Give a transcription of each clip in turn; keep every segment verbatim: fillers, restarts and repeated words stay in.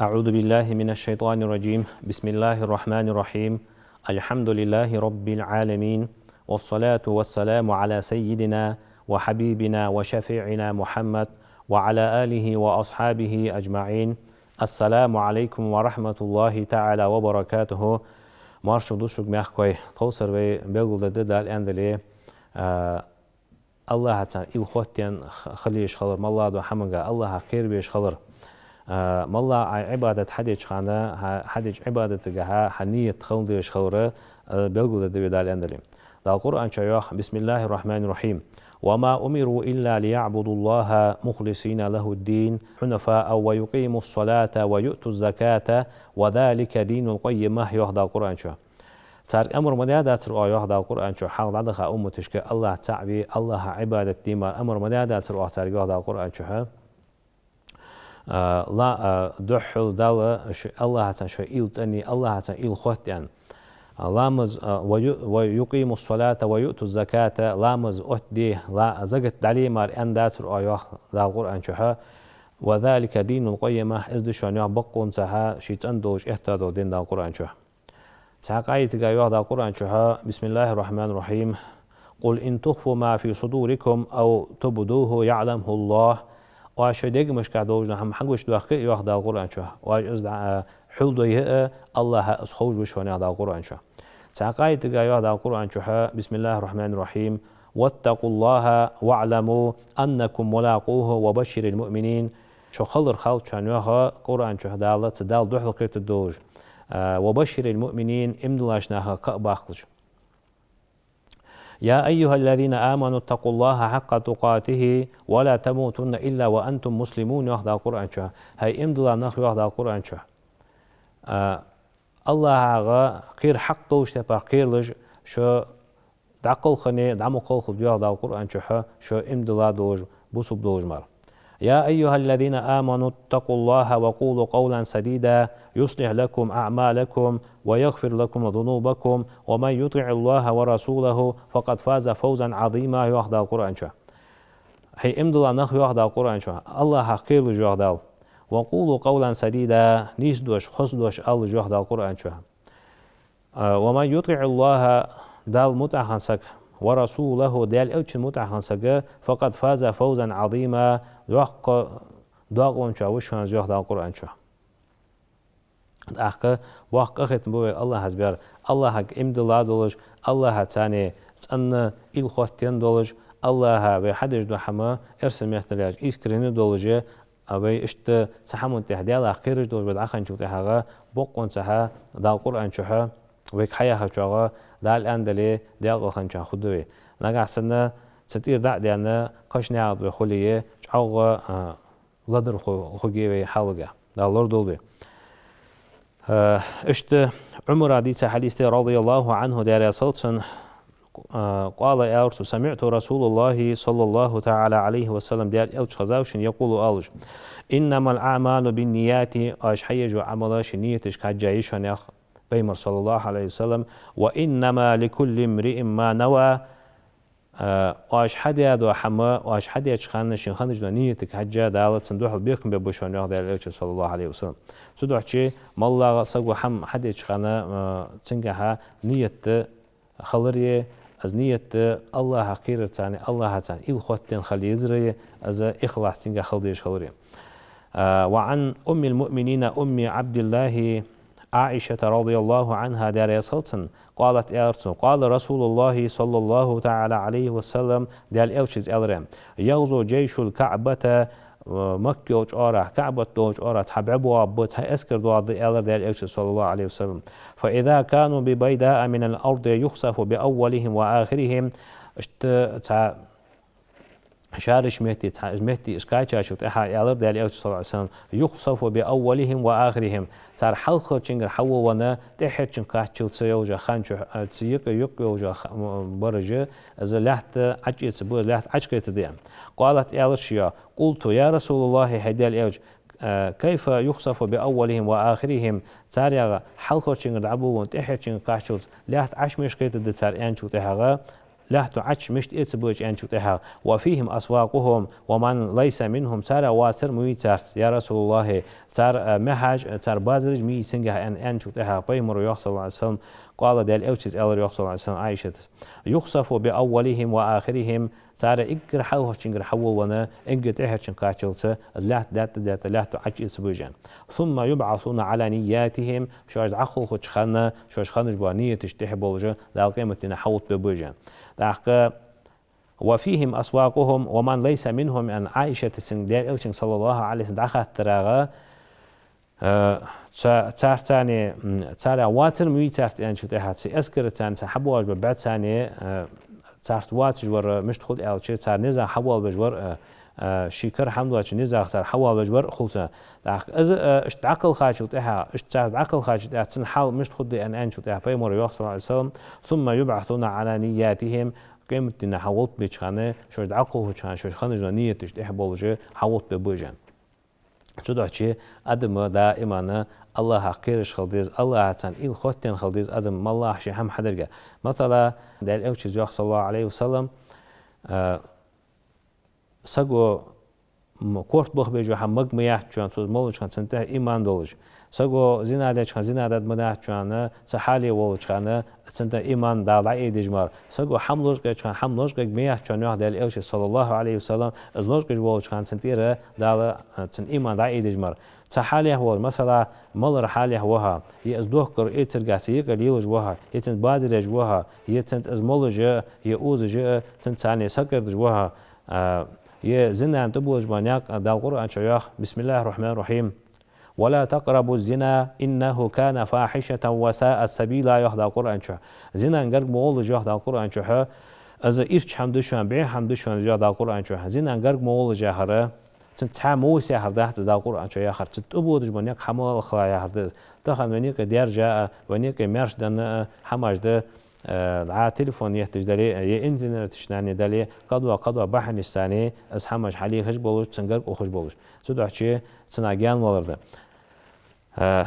أعوذ بالله من الشيطان الرجيم. بسم الله الرحمن الرحيم. الحمد لله رب العالمين. والصلاة والسلام على سيدنا وحبيبنا وشفيعنا محمد وعلى آله وأصحابه أجمعين. السلام عليكم ورحمة الله تعالى وبركاته. Маршал да шуга, мехкахой. Тховсара вай белгалдергда, Дала аьнна дале, а, АллахӀаца ил хоттаенна х-, хила езаш хилар, моллагӀа дола хӀаманга АллахӀах кхера везаш хилар, а, моллагӀа Ӏа Ӏибадат хьадеча хана, хьа-, хьадеча Ӏибадатагахьа хьа нийят хила дезаш хилар, а, белгалдергда вай, Дала аьнна дале. Дала Къуръан чу йоах: بسم الله الرحمن الرحيم. وما أمروا إلا ليعبدوا الله مخلصين له الدين حنفاء ويقيموا الصلاة ويؤتوا الزكاة وذلك دين القيمة, йоах Дала Къуръан чу. Царга амар ма даьдацар оаха, йоах Дала Къуръан чу, хьалха дӀадаха умматашка, АллахӀ цаӀ ве, АллахӀа Ӏибадат де мара амар ма даьдацар оаха царга, йоах Дала Къуръан чу. А, ла-, а, духхьал Дала ш-, АллахӀаца шоай ил цӀенъе, АллахӀаца ил хоттаенна. А, ламаз, а, ويو-, ويقيموا الصلاة ويؤتوا الزكاة, ламаз оттаде, ла-, закат дӀале мара аьнна дацар оаха, йоах Дала Къуръан чу. وذلك دين القيمة, из да шоана, йоах, боккъонца хьа ший цӀена долаш, эттӀа дола дин, Дала Къуръан чу. Цхьан къаьстта йоах Дала Къуръан чу: بسم الله الرحمن الرحيم. قل إن تخفوا ما في صدوركم أو تبدوه يعلمه الله. Оаш шоай дегашка долаш дола хӀама хьагучадоаккхе, йоах Дала Къуръан чу, оаш из дӀа-, а, хьулдойя а, АллахӀа из ховш ва шоана, йоах Дала Къуръан чу. Цхьан къаьстта йоах Дала Къуръан чу: بسم الله الرحمن الرحيم. واتقوا الله واعلموا أنكم ملاقوه وبشر المؤمنين. Шо хилар хилча, йоах Къуръан чу Дала, цу Далла духьалкхетаргдолаш, а, وبشر المؤمنين, иман долча наха кхаъ баккхалаш. يا أيها الذين آمنوا اتقوا الله حق تقاته ولا تموتن إلا وأنتم مسلمون, йоах Дала Къуръан чу. ХӀай иман дола нах, йоах Дала Къуръан чу, а, АллахӀах кхера хьакъ долча тайпара кхералаш, шо дӀакхалхане дӀа ма кхалхалда, йоах Дала Къуръан чу, шо иман дола долаш, бусалба долаш мара. يا أيها الذين آمنوا اتقوا الله وقولوا قولا سديدا يصلح لكم أعمالكم ويغفر لكم ذنوبكم ومن يطع الله ورسوله فقد فاز فوزا عظيما, йоах Дала Къуръан чу. ХӀай иман дола нах, йоах Дала Къуръан чу, АллахӀах кхералаш, йоах Дала. وقولوا قولا سديدا, нийса дош, хоза дош алалаш, йоах Дала Къуръан чу. А, ومن يطع الله, Далла мутӀахьа хинна саг, ورسوله, Даьла Элчанна мутӀахьа хинна саг, فقد فاز فوزا عظيما, йоккха докъалонча ва шоана из, йоах Дала Къуръан чу. ТӀаккха боккха къахетам ба вайга АллахӀа бер, АллахӀага иман дола долаш, АллахӀаца цӀена ил хоттаенна долаш, АллахӀа вай хьадеш дола хӀама эрсий меттала аьлча искренне долаш, а вай иштта цу хӀаман тӀехьа Даллах кхераш долаш вай дӀахинначул тӀехьагӀа, боккъонца хьа Дала Къуръан чу вайга хьаяхачох, Дала аьнна дале, Даьла къахетамца хургда вай. Нагахьа санна цу тӀера дӀа а даьнна, кхыча наькъа тӀа вай хуле, чӀоагӀа, а, ледара ху-, хургья вай хьалага. Дала лорадолда вай. Э, иштта Ӏумара дийца хьадис да, رضي الله عنه, Даьла раьза хилва цунна, э, قال, аьлар цо: سمعت رسول الله صلى الله تعالى عليه وسلم, Даьла Элча хезав шийна, يقول, оалаш: إنما الأعمال بالنيات, оаш хьаеш йола Ӏамал шоай нийташка хьежжа я шоана, йоах Пайхамара, صلى الله عليه وسلم, وإنما لكل امرئ ما نوى, а, оаш хьадаь дола хӀама, оаш хьадеча хана шун хиннача нийтага хьежжа, Дала цун духьал бекхам бергба шоана, йоах Даьла Элчо, صلى الله عليه وسلم. Цудухьа моллагӀа саго хӀама хьадеча хана, а, цунгахьа нийят хилар, из нийят АллахӀах кхерарца, АллахӀаца ил хоттаенна хила езар, из ихлас цунгахьа хила дезаш хилар. А, وعن أم المؤمنين أم عبد الله عائشة رضي الله عنها, Даьла раьза хилва цунна, قالت, аьлар цо: قال رسول الله صلى الله تعالى عليه وسلم, Даьла Элчас аьлар: يغزو جيش الكعبة, э, Макка йолча оагӀорахьа, КаӀбат долча оагӀорахьа цхьа бӀу боагӀаргба, цхьа эскар доагӀаргда, аьлар Даьла Элчас, صلى الله عليه وسلم. فإذا كانوا ببيداء من الأرض يخسف بأولهم وآخرهم. Иштта цхьа шерача метте, цхьа метте уж кхаьчачул тӀехьагӀа, аьлар Даьла Элчас, صلى الله عليه وسلم: يخسف بأولهم وآخرهم. Цар хьалхарчунгара хьавола, тӀеххьарчунга кхаччалца йолча хан чу, цу юкъе, юкъе йолча ха-, м, бараш, из лаьтта Ӏочуэцаргба, из лаьтта Ӏочукхетаргда. قالت, аьлар шийга: قلت: يا رسول الله, хӀай Даьла Элча, а, كيف يخسف بأولهم وآخرهم؟ Царех хьалхарчунгара дӀаболавенна, тӀеххьарчунга кхаччалца лаьтта Ӏочумишта кхетаргда цар, аьнначул тӀехьагӀа, лаьтта Ӏочу мишта эца беза аьнначул тӀехьагӀа, «وفيهم أسواقهم ومن ليس منهم», царех вацар ма вий царца, я РасулаллахӀ, цар, а, мехьаш, цар базараш ма йий цунгахь аьнна, аьнначул тӀехьагӀа пайхамара йоах, صلى الله عليه وسلم, قال, Даьла Элчас аьлар йоах, صلى الله عليه وسلم, Ӏайшатас: «يخسف بأولهم وآخرهم», царех эггара хьалхарчунгара хьаволавенна, эггара тӀехьарчунга кхаччалца, из лаьтта даьтта-даьтта лаьтта Ӏочу эца беза. «ثم يبعثون على نياتهم», шоаш дӀакхалхача хана, шоаш хинна бола нийяташта тӀехьа болаш, Дала къематдийнахьа хьалотта беза. ТӀаккха «وفيهم أسواقهم ومن ليس منهم», аьнна, Ӏайшатас Даьла Элчанга, صلى الله عليه وسلم, дӀахаттарах, э, ца-, царцани, м, царех вацар ма вий царца аьнначул тӀехьагӀа, цу эскарцани, цу хьабоагӀаш бола бӀарцани, э, царца воацаш вар мишта хул аьлча, цар низах хьавоалабеш вар, э, э, ший кара хӀама доацача низах цар хьавоалабеш вар хул цунна. ТӀаккха из, э, иштта дӀакхалхачул тӀехьагӀа, иштта цар дӀакхалхачул тӀехьагӀа цун хьал мишта хургда аьнна, аьнначул тӀехьагӀа пайхамара йоах, صلى الله عليه وسلم: «ثم يبعثون على نياتهم», къематдийнахьа хьалотта беча хана, шоаш дӀакхалхача хана, шоаш хинна бола нийяташта тӀехьа болаш, хьалотта беза. Цудухьа адам даиман АллахӀах кхераш хила деза, АллахӀаца уйла хоттаденна хила деза адам, моллагӀа ший хӀама хьадергахь. Масала, Даьла Элчас йоах, صلى الله عليه وسلم, э, саго, м, корта баха беза хӀама мага ма яц шоана, цо из моллача хана цунна тӀа иман долаш. Саго зина деча хана зина даргда ма дац шоана, цу хьале волча хана цунна тӀа иман Дала дӀаайдеш мара. Саго хӀама лочкъаеча хана хӀама лочкъаргда ма яц шоана, йоах Даьла Элчас, صلى الله عليه وسلم, из лочкъаш волча хана цунна тӀера Дала, а, цунна иман дӀаайдеш мара. Цу хьале вола, масала, малара хьале ва хьо, е из дохкар эцаргахь цу екъа лелаш ва хьо, е цунца базар еш ва хьо, е цунца из молаш а, е озаш а, цунца цхьана сакъердаш ва хьо, а, е зина тӀаболаш бола никъ, Дала Къуръан чу йоах: «بسم الله الرحمن الرحيم. ولا تقربوا الزنا إنه كان فاحشة وساء سبيلا», йоах Дала Къуръан чу. Зинан гарга ма гӀолаш, йоах Дала Къуръан чу, из ийрча хӀама да шоана, бӀеха хӀама да шоана, йоах Дала Къуръан чу. Зинан гарга ма гӀолаш яхар, цунца цхьа ма виса яхар дац из, Дала Къуръан чу яхар. Цу тӀабодаш бола никъ хьа ма лаха яхар да из. Тахан вай никъ даьржа а, вай никъ маьрша денна а хӀамаш да, э, дӀа телефон етташ дале, е интернета чу нани дале, кхыдола, кхыдола бахьанашца цхьана из хӀамаш хьалехаш болаш, цун гарга ухаш болаш. Цудухьа цунах гаьнавалар да. Э,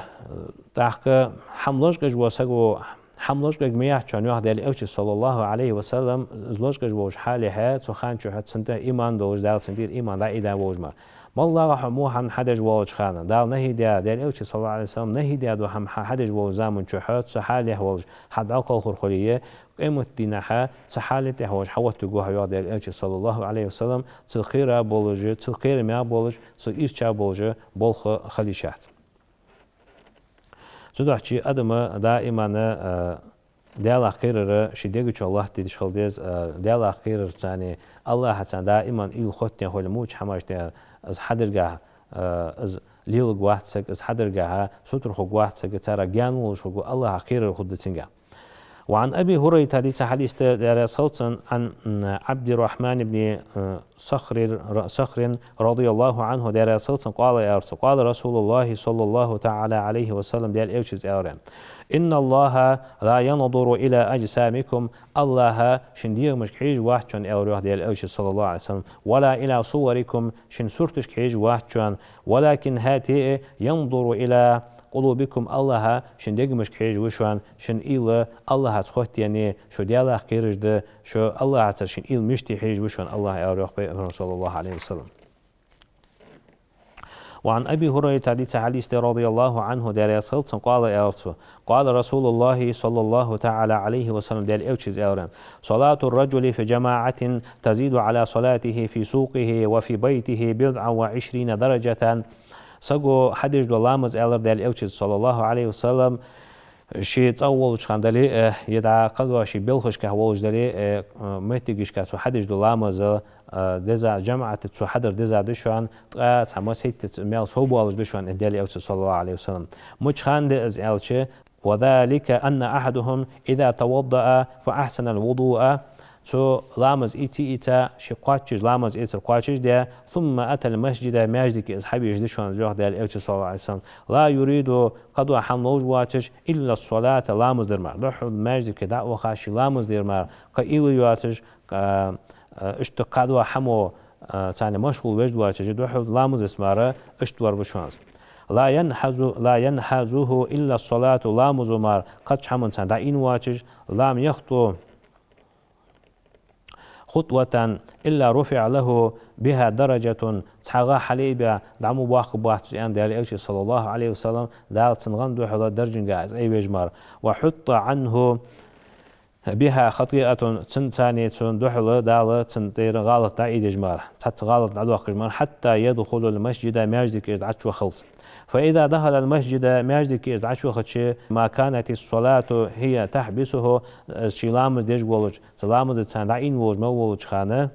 тӀаккха хӀама лочкъаш вола саго хӀама лочкъаргда ма яц шоана, йоах Даьла Элчас, صلى الله عليه وسلم, из лочкъаш волча хьале, цу хана чухь цунна тӀа иман долаш, Дала цунна тӀера иман дӀаайдеш волаш мара. МоллагӀа хьо во хӀама хьадеш волча хана, Дала нахьи даь, Даьла Элчас, صلى الله عليه وسلم, нахьи даь дола хӀама хьа-, хьадеш волча заман чухь, цу хьале волаш хьо дӀакхалхар хуле, къематдийнахьа цу хьала тӀа волаш хьалотта вугаргва хьо, йоах Даьла Элчас, صلى الله عليه وسلم, цул кхера болаш, цул кхераме болаш, цул ийрча болаш болх хила йиш яц. Цудухьа адам даиман, а, Даьлах кхерар ший дега чу латтадеш хила деза, а, Даьлах кхерарца цхьана, АллахӀаца цхьана даиман уйла хоттаденна хуле, мичча хӀамаш тӀа из хьадергахь, а, из леларгвац саг, из хьадергахь сутара хургвац саг, царех гаьнаволаш хургва, АллахӀах кхерар хургда цунга. وعن أبي هريرة, хьадис, хьадис да, Даьла раьза хилва цунна, عن عبد الرحمن بن صخر، صخر رضي الله عنه, Даьла раьза хилва цунна, قال, аьлар цо: قال رسول الله صلى الله تعالى عليه وسلم, Даьла Элчас аьлар: إن الله لا ينظر إلى أجسامكم, АллахӀ шун дегӀамашка хьежаш вац шоана, аьлар йоах Даьла Элчас, صلى الله عليه وسلم, ولا إلى صوركم, шун сурташка хьежаш вац шоана, ولكن, хӀаьта а, ينظر إلى قلوبكم, АллахӀ шун дегӀамашка хьежаш ва шоана, шун уйла АллахӀаца хоттаеннай, шо Даьлах кхераш да, шо АллахӀацара шун уйла мишта я хьежаш ва шоана АллахӀ, аьлар йоах Пайхамара, صلى الله عليه وسلم. وعن أبي هريرة, хьадис, хьадис да, رضي الله عنه, Даьла раьза хилва цунна, قال, аьлар цо: قال رسول الله صلى الله تعالى عليه وسلم, Даьла Элчас аьлар: صلاة الرجل في جماعة تزيد على صلاته في سوقه وفي بيته بضعا وعشرين درجة. Саго хьадеш дола ламаз, аьлар Даьла Элчас, صلى الله عليه وسلم, ше цӀагӀа волча хана дале а, е дӀа кхыдола ший балхашка волаш дале а, э, моттигашка цо хьадеш дола ламаз, э, деза, жамаӀатаца цо хьадар деза да шоана, ткъаь цхьа массайттаца маьл совбоалаш да шоана, аьннад Даьла Элчас, صلى الله عليه وسلم. Мичча хана да из аьлча, وذلك أن أحدهم إذا توضأ فأحسن الوضوء. Цо ламаз ийца, ийца, ше кхоачаш, ламаз эцар кхоачашдаь, ثم أتى المسجد, маьждиге из хьавеш да шоана, йоах Даьла Элчас, صلى الله عليه وسلم. لا يريد, кхыдола хӀама ловш воацаш, إلا الصلاة, ламаз дар мара. Духхьал маьждиге дӀа а ваха, ше ламаз дер мара, кхы уйла йоацаш, кхы, а, иштта кхыдола хӀамо, а, царна машгӀул веш воацаш, духхьал ламаз эца мара, иштта вар ва шоана из. لا ينهز، لا ينهزه إلا الصلاة, ламазо мара кхыча хӀаманца дӀаийна воацаш, لم يخط خطوة إلا رفع له بها درجة, цхьа гӀа хьалъайбе, дӀа ма боаккхаргбац цо, аьннад Даьла Элчо, صلى الله عليه وسلم, Дала цун гӀан духьала даржанга из айвеш мара. وحط عنه بها خطيئة, цунцара, цун духьала Дала цун тӀера гӀалат дӀаайдеш мара, цхьацца гӀалат дӀадоаккхаш мара, حتى يدخل المسجد, маьждиге из дӀачувахалца. فإذا دخل المسجد, маьждиге из дӀачувахача, ما كانت الصلاة هي تحبسه, ший ламаз деш волаш, цу ламазаца дӀаийна волаш мел волча хана,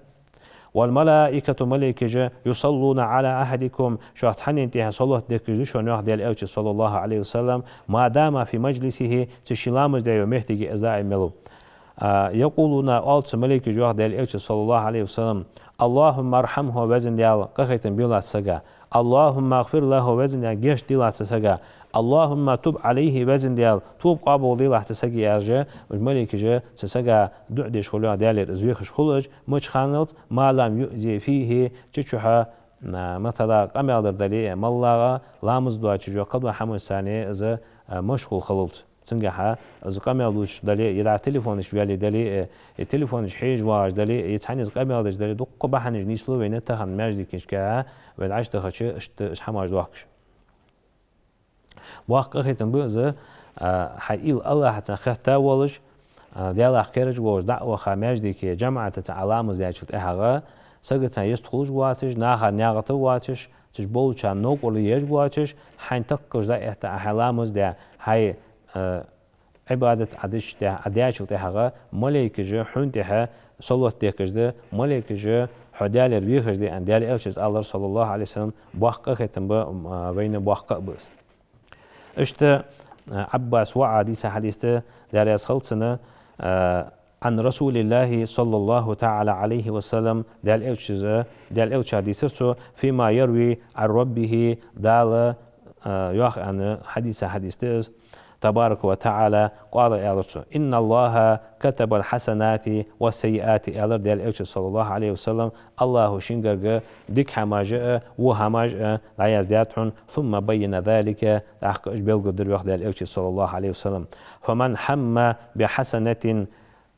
والملائكة, малейкаша, يصلون على أحدكم, шоах цхьаннена тӀехьа салот дехкаш да шоана, йоах Даьла Элчо, صلى الله عليه وسلم, ما دام في مجلسه, цу ший ламаз деш йолча меттиге из даим мел ва. А, يقولون, оал цу малейкаша, йоах Даьла Элчо, صلى الله عليه وسلم: اللهم ارحمه, Веза Даьла, къахетам бе цу сага. اللهم اغفر له, Веза Даьла, гешт делахь цу сага. اللهم تب عليه, Веза Даьла, тоба къоабалделахь цу сага, яхаш, уж малейкаша цу сага дуӀа деш хул, йоах, Даьлагара из вехаш хул уж, мича ханналца, ما لم يؤذ فيه, цу чухь, а, масала, къамаьл дар дале а, моллагӀа ламаз доацаш, йоах, кхыдола хӀамашца из, а, машгӀул хиллалца. Цунгахьа из къамаьл дувцаш дале а, е дӀа телефонаш ваьле дале а, е телефонаш хьежаш вагӀаш дале а, е цхьанне из къамаьл деш дале а, дуккха бахьанаш нийслу вайна тахан маьждигашка вай дӀачудахача, иштта уж хӀамаш доахкаш. Боккха къахетам ба из, а, хьай уйла АллахӀаца хетта волаш, а, Даьлах кхераш волаш, дӀа а ваха, маьждиге жамаӀатаца Ӏа ламаз даьчул тӀехьагӀа, сагаца йистхулаш воацаш, наха наькъа тӀа воацаш, цу чу болчарна новкъарло еш воацаш, хьайна тахкалца дӀаэтта Ӏа хьай ламаз даь, хьай, а, Ӏибадат Ӏа дича тӀехьа, Ӏа даьчул тӀехьагӀа, малейкаша хьона тӀехьа салот дехкаш да, малейкаша хьо Даьлагара вехаш да, аьнна, Даьла Элчас аьлар, صلى الله عليه وسلم, боккха къахетам ба, а, вайна боккха а ба из. Иштта, а, Ӏаббаса воӀа дийца хьадис да, Даьла раьза хилва цунна, а, عن رسول الله صلى الله تعالى عليه وسلم, Даьла Элчас, Даьла Элча дийцар цо, فيما يروي عن ربه, Дала, а, йоах аьнна, хьадиса хьадис да из, تبارك وتعالى, قال, аьлар цо: إن الله كتب الحسنات والسيئات, аьлар Даьла Элчас, صلى الله عليه وسلم, АллахӀа шийгара дика хӀамаш а, во хӀамаш а дӀаяздаьд хьона, ثم بين ذلك, тӀаккха уж белгалдир, йоах Даьла Элчас, صلى الله عليه وسلم. فمن هم بحسنة,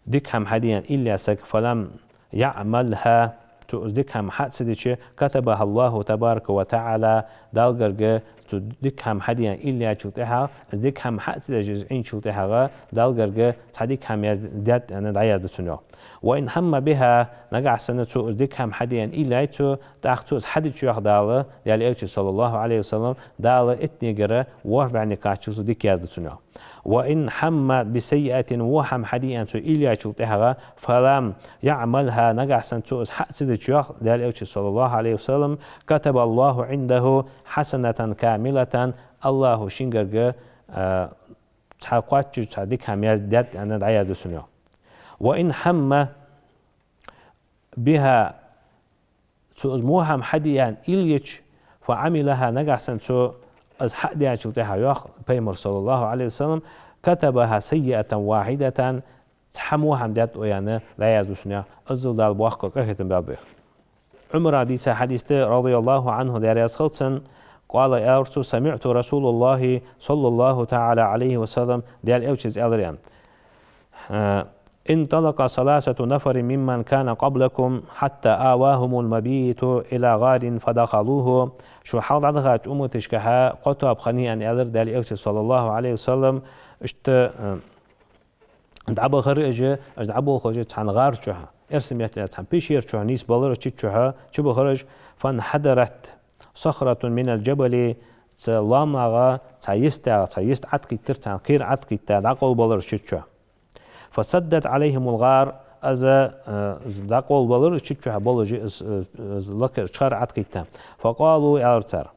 дика хӀама хьаде аьнна уйла яь саг, فلم يعملها, цо из дика хӀама хьа а ца дича, كتبها الله تبارك وتعالى, Даьлагара цо дика хӀама хьаде аьнна уйла яьчул тӀехьагӀа, из дика хӀама хьа а ца деш, из Ӏийначул тӀехьагӀа, Даьлагара цхьа дика хӀама яздаьд аьнна дӀаязду цунна, йоах. وإن هم بها, нагахьа санна цо из дика хӀама хьаде аьнна уйла яьй цо, тӀаккха цо из хьадича, йоах Дала, Даьла Элчас, صلى الله عليه وسلم, Дала иттанегара ворхӀ бӀаьннега кхаччалца дика язду цунна, йоах. وإن هم بسيئة, во хӀама хьаде аьнна цо уйла яьчул тӀехьагӀа, فلم يعملها, нагахьа санна цо из хьа а ца дича, йоах Даьла Элчас, صلى الله عليه وسلم, كتب الله عنده حسنة كاملة, АллахӀа шийгара, а, цхьа кхоачаш, цхьа дика хӀама яздаьд аьнна дӀаязду цунна, йоах. وإن هم بها, цо из во хӀама хьаде аьнна уйла йича, فعملها, нагахьа санна цо из хьа а даьчул тӀехьагӀа, йоах Пайхамара, صلى الله عليه وسلم, كتبها سيئة واحدة, цхьа во хӀама даьд цо аьнна дӀаязду цунна, йоах. Иззал Дала боккха къахетам баьб вайх. Ӏумара дийца хьадис да, رضي الله عنه, Даьла раьза хилва цунна, قال, аьлар цо: سمعت رسول الله صلى الله تعالى عليه وسلم, Даьла Элчас аьлар, аьнна. А, انطلق ثلاثة نفر ممن كان قبلكم حتى آواهم المبيت إلى غار فدخلوه. Шоай хьалха дӀадахача умматашкахьа кхо тоаба хиннай, аьнна, аьлар Даьла Элчас, صلى الله عليه وسلم. Иштта, а, дӀабахар уж, уж дӀаболхаш цхьан гӀар чу, эрсий меттала цхьан пещера чу нийсбелар уж, цу чу чубахар уж. فانحدرت صخرة من الجبل, цу лоамагӀа цхьа йист, цхьа йист Ӏаткхийттар, цхьан кхера Ӏаткхийтта, дӀакъовлабелар уж цу чу. فسدت عليهم الغار, из, э, дӀакъовлабелар уж цу чу болаш, из, э, из лакхера чхар Ӏаткхийтта. فقالوا, аьлар цар: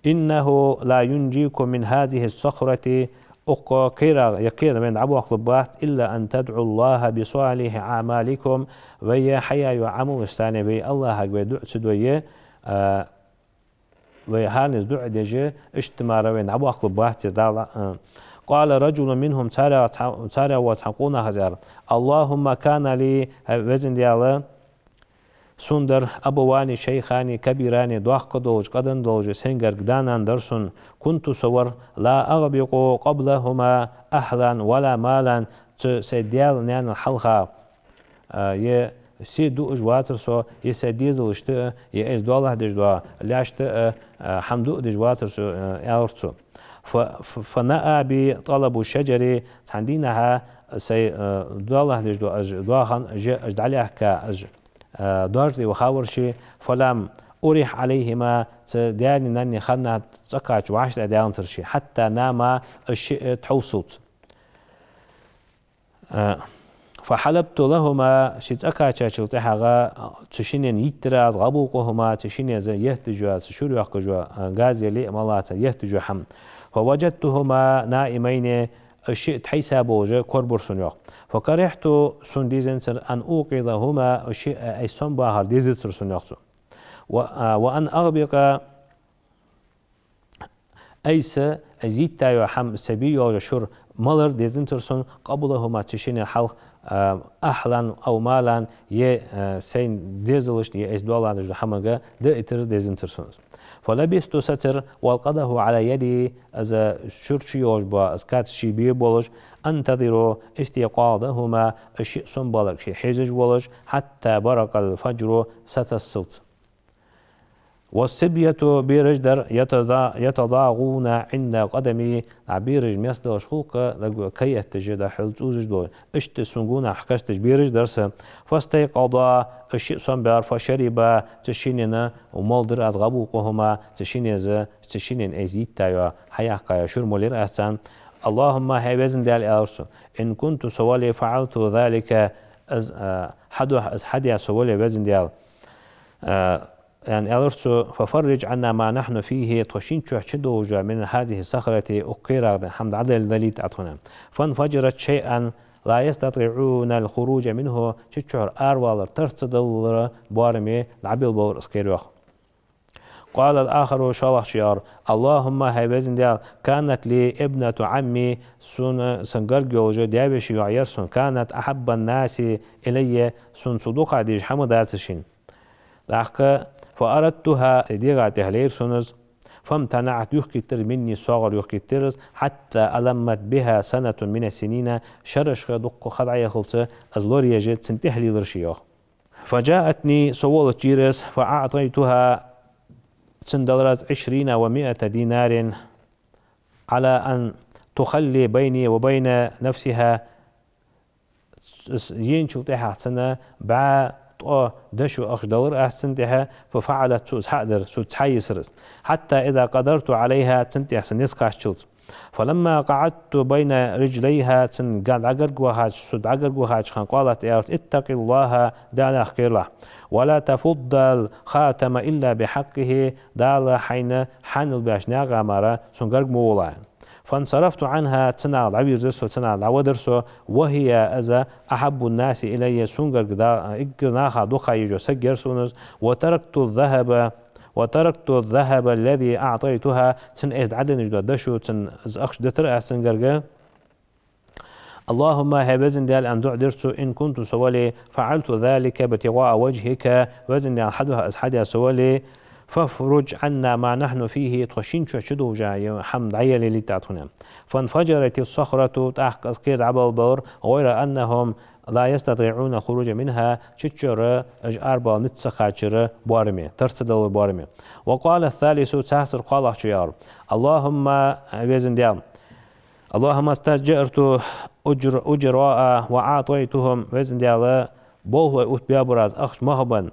إنه لا ينجيكم من هذه الصخرة, укх кхерах, е кхера вайна дӀабоаккхалургбац, إلا أن تدعوا الله بصالح أعمالكم, вай хьаяь йола Ӏамалашца вай АллахӀага вай дуӀа ца дой, э, вай хӀаране дуӀа деш, иштта мара вайна дӀабоаккхалургбац ер Дала, э. قال رجل منهم, царех цхьа-, царех вола цхьан къонахас аьлар: اللهم كان لي, хӀай Веза Даьла, сона дар أبوان شيخان كبيران, доккха долаш, кӀадан долаш, сайгара да-нана дар сона, كنت, со вар, لا أغبق قبلهما أهلا ولا مالا, цу сай даьла-наьнал хьалха, а, е Се дуаш вацар со, е сай дезалашта а, е айса доалахьа деш дола лаьшта а, а, хӀама дуаш вацар со, а, аьлар цо. Фа-, фа-, فنأى بي طلب الشجر, цхьан дийнахьа сай, а, доалахьа деш дола уж доахан, же уж дӀалаьхка уж, а, доажда тӀа вахавар ше, فلم أرح عليهما, цу даьна-нанна ханнахьа цӀакхача вӀаштӀехьадаьннадацар ше, حتى ناما, уж шиъ тхьовсалца. А, فحلبت لهما, ше цӀакхаьчачул тӀехьагӀа цу шиннена йиттар аз, غبوقهما, цу шиннена етташ йола, цу шура йоаккхаш йола, а, газе лиъ мала цар етташ йола хӀама. فوجدتهما نائمين, уж шиъ тхьайса болаш корабир сона, йоах. فكرهت, сона дезанзар, أن أوقظهما, уж шиъ айса сомабахар дезацар сона, йоах цо. و-, а, وأن أغبق Айса, айса йитта йола хӀама, сай бе йола шура малар дезанзар сона, قبلهما, цу шиннена хьалха, а, أهلا أو مالا, е, а, сай дезалашта, е айса доалахьа деш дола хӀамага дӀаэттар дезанзар сона. فلبثت, сецар, وألقيته على يدي, из шура чу йолаш бола, из кац ше бе болаш, أنتظر استيقاظهما, уж шиъ сомабалар ше хьежаш волаш, حتى برق الفجر, сатассалца. والصبية, бераш дар, يتضا-, يتضاغون عند قدمي, а, бераш мел долаш хул-кх, даг каетташ, дӀахьол цӀувзаш долаш. Иштта сона гонахьа касташ бераш дар са. فاستيقظا, уж шиъ сомабаьлар, فشربا, цу шиннена молдир аз, غبوقهما, цу шиннена, цу шиннена айса йитта йола, хьаяьккха йола шура молаяр аз царна. اللهم, хӀай Везан Даьла, аьлар цо, إن كنت, со вале, فعلت ذلك, из, а, хьадухьа из хьадаь со вале, Везан Даьла, а, аьнна, аьлар цо, ففرج عنا ما نحن فيه, тхо шин чу чудолаш йола, من هذه الصخرة, укх кхерах хӀама дӀадалдалийта Ӏа тхона. فانفجرت شيئا لا يستطيعون الخروج منه, цу чура аравалар тарца даллара боараме дӀабелабелар из кхера, йоах. قال الآخر, шоллагӀчо аьлар: اللهم, хӀай Везан Даьла, كانت لي ابنة عم, сона, са гарга йола даь-веший йоӀ яр сона, كانت أحب الناس إلي, сона цул дукха дезаш хӀама дацар шийна. ТӀаккха, فأردتها, сай дегӀа тӀа лайра сона из, فامتنعت, юхакхийттар, مني, согара юхакхийттар из, حتى ألمت بها سنة من السنين, шерашха дукха ха дӀаяхалца из лораеш цунна тӀехьа лелар ше, йоах. فجاءتني, со волча йийра из, فأعطيتها, цунна делар аз, عشرين ومائة دينار على أن تخلي بيني وبين نفسها, с-, с-, енначул тӀехьагӀа цунна бӀаь ткъо дошо ахча делар аз цунна тӀехьа, ففعلت, цо из хьа а дир, цо цхьа йисар из. حتى إذا قدرت عليها, цунна тӀехьа са низ кхаччалца. فلما قعدت بين رجليها, цунна га-, дӀагарга вахача, цо дӀагарга вахача хана, قالت, аьлар: اتق الله, Далах кхералахь. ولا تفض الخاتم إلا بحقه, Дала хьайна хьанал баьча наькъа мара сона гарга ма волахь. فانصرفت عنها, цунах дӀавийрзар со, цунах дӀавадар со, وهي, из, أحب الناس إلي, сона гарга да-, эггара наха дукха езаш йола саг яр сона из, وتركت الذهب، وتركت الذهب الذي أعطيتها, цунна айса дӀаденна дола дошо, цунна из ахча дитар аз цун гарга. اللهم, хӀай Везан Даьла, аьнна, дуӀа дир цо, إن كنت, со вале, فعلت ذلك ابتغاء وجهك, Везан Даьла, хьа духьа из хьадаь со вале, فافرج عنا ما نحن فيه, тхо шин чу чудолаш йола хӀама дӀаялалийта тхона. فانفجرت الصخرة, тӀаккха из кхера дӀабалбелар, غير أنهم لا يستطيعون الخروج منها, цу чура уж арабала низ ца кхачар боараме, тарца далар боараме. وقال الثالث, царцара кхоалагӀчо аьлар: اللهم, Везан Даьла, اللهم استأجرت أجر-, أجراء وأعطيتهم, Везан Даьла, болхлой оттабаьбар аз ахча мах бенна.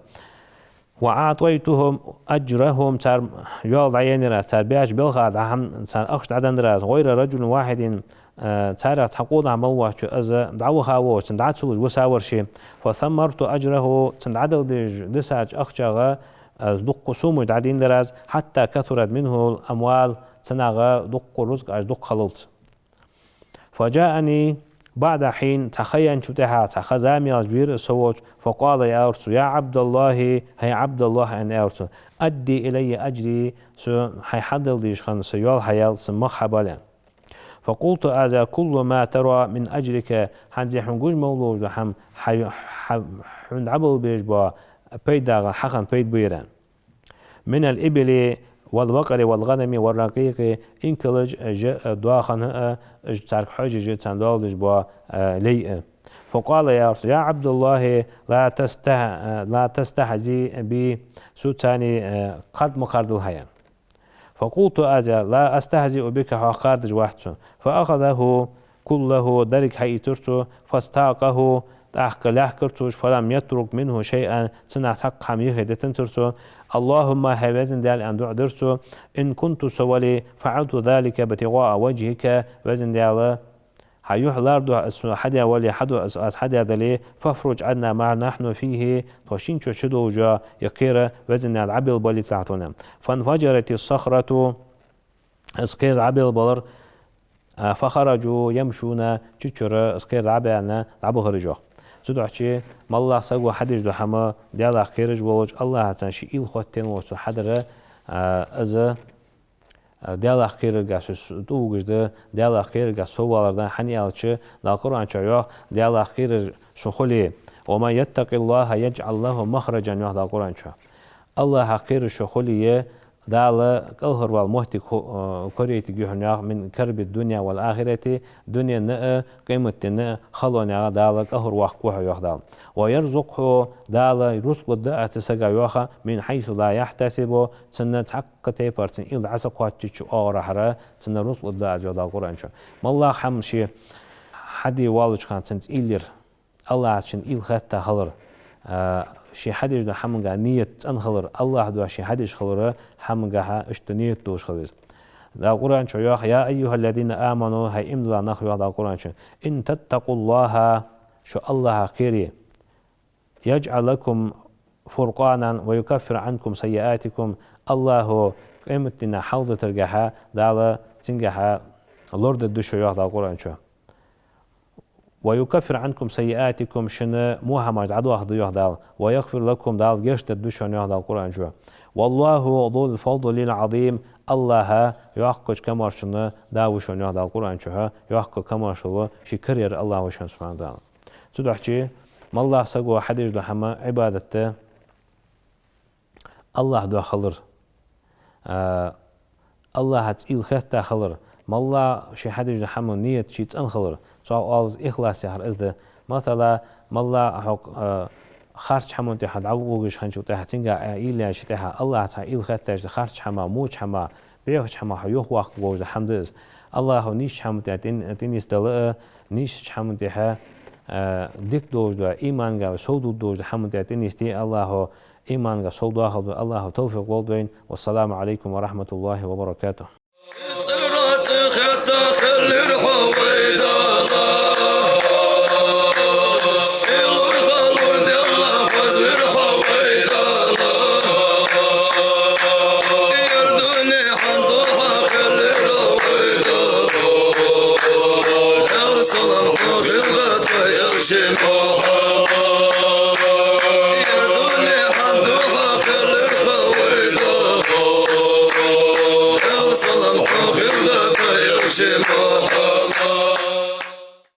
وأعطيتهم أجرهم, цар йоал дӀаеннаяр аз, цар баьча балха дӀа-, хӀама, царна ахча дӀаденнаяр аз, غير رجل واحد, а, царех цхьа къонах мел воацачо, из дӀаваха волча, цунна дӀа ца луш висавар ше. فثمرت أجره, цунна дӀадала дезаш дисача ахчах, а, из дукха сомаш дӀаденнаяр аз, حتى كثرت منه الأموال, цунах дукха рузкъаш дукха хилалца. فجاءني بعد حين, цхьа ха яьнначул тӀехьагӀа, цхьа ха-зама яьлча вера из со волча, فقال, аьлар цо: يا عبد الله, хӀай ӀабдаллахӀ, аьнна, аьлар цо, أد إلي أجري, со хьайна хьадала дезаш хинна са йоал хьаяла, са мах хьабала, аьнна. فقلت, аз аьлар: كل ما ترى من أجرك, хӀанз хьона гуш мел долаш дола хӀама, хьа-, хьа-, хьона дӀабала безаш бола пайдагӀа хьахинна пайда ба ер, аьнна. من الإبل والبقر والغنم والرقيق, инкалаш а, уж а, доахан а, уж царга хьожаш а, царна доал деш бола, а, лай а. فقال, аьлар цо: يا عبد الله، لا تستهزئ، لا تستهزئ بي, со цунна, э, кхарда ма кхардалахь, аьнна. فقلت, аз аьлар: لا أستهزئ بك, хьох кхардаш вац со. فأخذه كله, деррига хьаийцар цо, فاستاقه, тӀаккха лаьхкар цо уж, فلم يترك منه شيئا, цунах цхьаккха хӀама йихье дитанзар цо. اللهم, хӀай Везан Даьла, аьнна, дуӀа дир цо, إن كنت, со вале, فعلت ذلك ابتغاء وجهك, Везан Даьла, хьа юхь лар духьа аз цунах хьадаь вале, хьаду-, аз, аз хьадаь дале, فافرج عنا ما نحن فيه, тхо шин чу чудолча я кхера, Везан Даьла, дӀабелбаллалахь тхона. فانفجرت الصخرة, из кхера дӀабелбалар, а, فخرجوا يمشون, чу чура из кхера дӀабаьнна, дӀабахар уж, йоах. Цудухьа моллагӀа саго хьадеш дола хӀама, Даьлах кхераш волча, АллахӀаца ший уйла хоттаенна волча хьадар, а, из, а, Даьлах кхерарга со тӀавугаш да, Даьлах кхерарга соввалар да, хӀана аьлча, Дала Къуръан чу йоах: Даьлах кхераш шо хуле, ومن يتق الله يجعل له مخرجا, йоах Дала Къуръан чу. АллахӀах кхераш шо хуле, Дала кӀалхарвала моттиг ху-, э, корайтаргья хьона, йоах, من كرب الدنيا والآخرة, дунен а, къематден а халонех Дала кӀалхарваккхаргва хьо, йоах Дала. ويرزقه, Дала рузкъа лургда цу сага, йоах, من حيث لا يحتسب, цунна цхьаккха тайпара цун уйла дӀа ца кхоачача оагӀорахьара цунна рузкъа лургда аз, йоах Дала Къуръан чу. МоллагӀа хӀама ше хьаде воаллача хана цунца уйла яр, АллахӀаца шийна уйла хетта хилар, а, ше хьадеш дола хӀамангахьа нийят цӀена хилар, АллахӀа духьа ше хьадеш хилара хӀамангахьа иштта нийят долаш хила веза. Дала Къуръан чу йоах: يا أيها الذين آمنوا, хӀай иман дилла нах, йоах Дала Къуръан чу, إن تتقوا الله, шо АллахӀах кхере, يجعل لكم فرقانا ويكفر عنكم سيئاتكم, АллахӀа къематдийнахьа хьалдитаргахьа Дала цунгахьа лорадергда шо, йоах Дала Къуръан чу. ويكفر عنكم سيئاتكم, шун во хӀамаш дӀадоахаргда, йоах Дала. ويغفر لكم, Дала гешт дергда шоана, йоах Дала Къуръан чу. والله ذو الفضل العظيم, АллахӀ йоккхача камаьршална да ва шоана, йоах Дала Къуръан чу, йоккха камаьршал, ший кара яр АллахӀ ва шоана, سبحانه وتعالى. Цудухьа моллагӀа саго хьадеш дола хӀама, Ӏибадат, АллахӀа духьа хилар, а, АллахӀаца уйла хетта хилар, моллагӀа ше хьадеш дола хӀама нийят ший цӀена хилар, цох оалаш ихлас яхар из да. Масала, моллагӀа хьо, а, харц хӀаман тӀа дӀавугаш хинначул тӀехьа, цунга, а, уйла яьчул тӀехьа, АллахӀаца уйла хетта харц хӀама, моча хӀама, бӀехача хӀама хьо юхаваккха волаш дола хӀама да из. АллахӀа нийсача хӀаман тӀа тӀа-, тӀанийсдала а, нийсача хӀаман тӀа, а, дика долаш дола, иманга совдоалаш дола хӀаман тӀа тӀанийсде АллахӀа, иманга совдоахалда АллахӀа тавфикъ лолда вайна. والسلام عليكم ورحمة الله وبركاته.